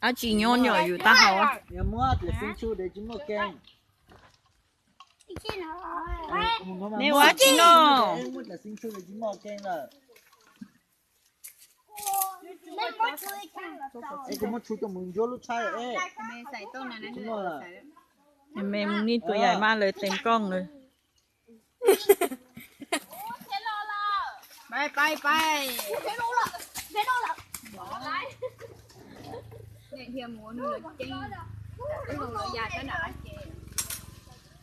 Ab tsi nyob nyom yus taub hau. Neb ua ab tsi no? Me mus nij tua yaim mab lawv tes nplooj lawm.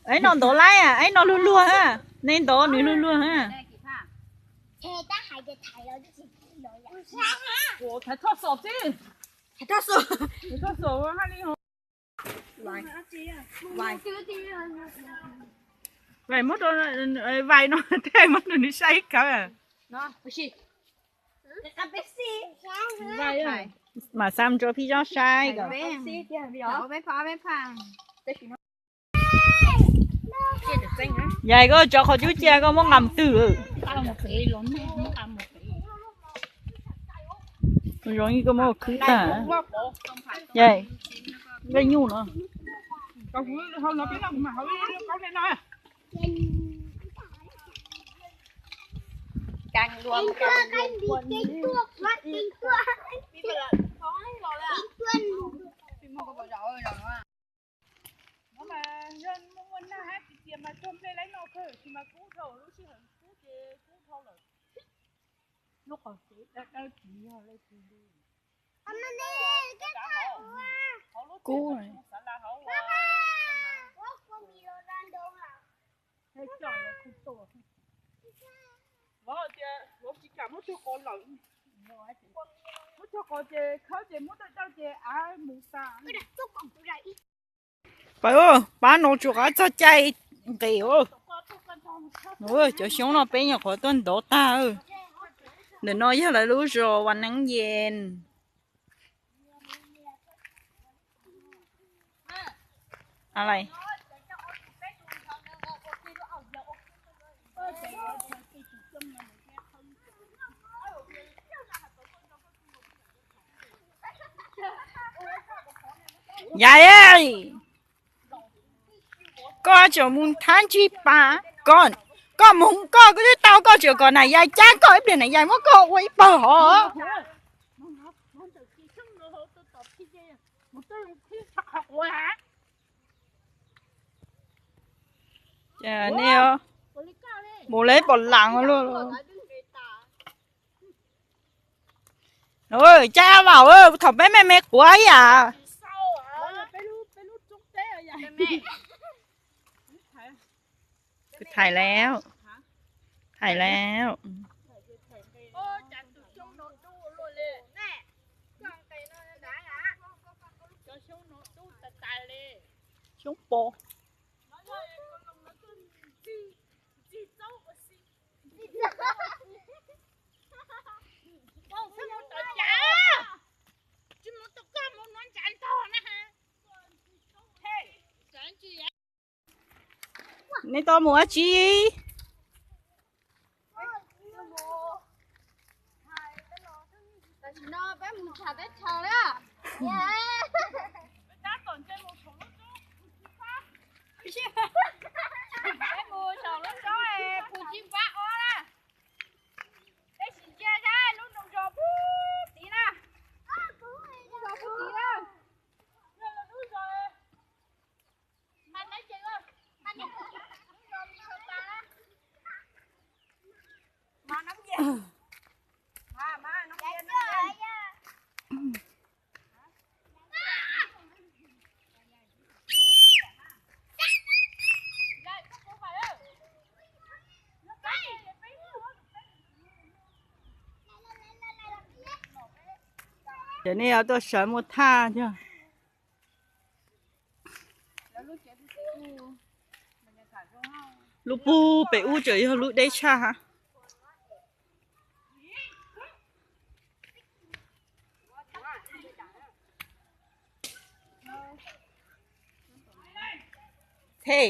Eb no ntov laib, eb no luag luag, nej ntov nws luag luag. Vais muab rau, vais no thiaj muab rau nws saib kawg. Mam xa mus rau phij zob saib. Yais, koj tso qhov cub cia koj muab nqa mus twg? Zoo li koj muab khwb tag. Yais, nqaij nyuj no. Muab mas yog muaj muaj nag hab tsis tias mas tuag nplej laib no kawg, tsis mas kub dhau lub sij hawm kub ces kub dhau lawm. Lub qhov tsev dawb dawb tsis yog leej twg li. Kub. Vauv tias vauv tsis kam muab cog qos lawm. Muab cog qos ces khawb ces muab dawj dawj ces av mus tas. Pab, pab no tsuas qab txog caij nqis. Cov xyoob no peb nyuam qhuav tuaj ntov tag. Ntawm no yog lawv lub zos Vas Neeb Yees. Yais, koj tseem mus thab ntsib pas, koj, koj mus koj, koj twb tau, koj tseem kom nam yais cab koj ib pliag nam yais muab koj ua ib pawg hov. Mus lawv pom lam luaj. Cab laus, thaum peb me me quav ib yam. Thaiv lawm, thaiv lawm. Xyoob pos. Nej tau mus dab tsi? Tam sim no peb mus tsham teb chaws na. Peb mus saum lub roob Phu Tsib Npab ob na. Peb sim ntsia saib lub nroog zos pub tid na. Lub zos pub tid na. Yog lub zos Ces nej yuav tuaj sawv muaj thaj yog. Lub pug pem ub tseem yog lub deb tshaj ha. Thej.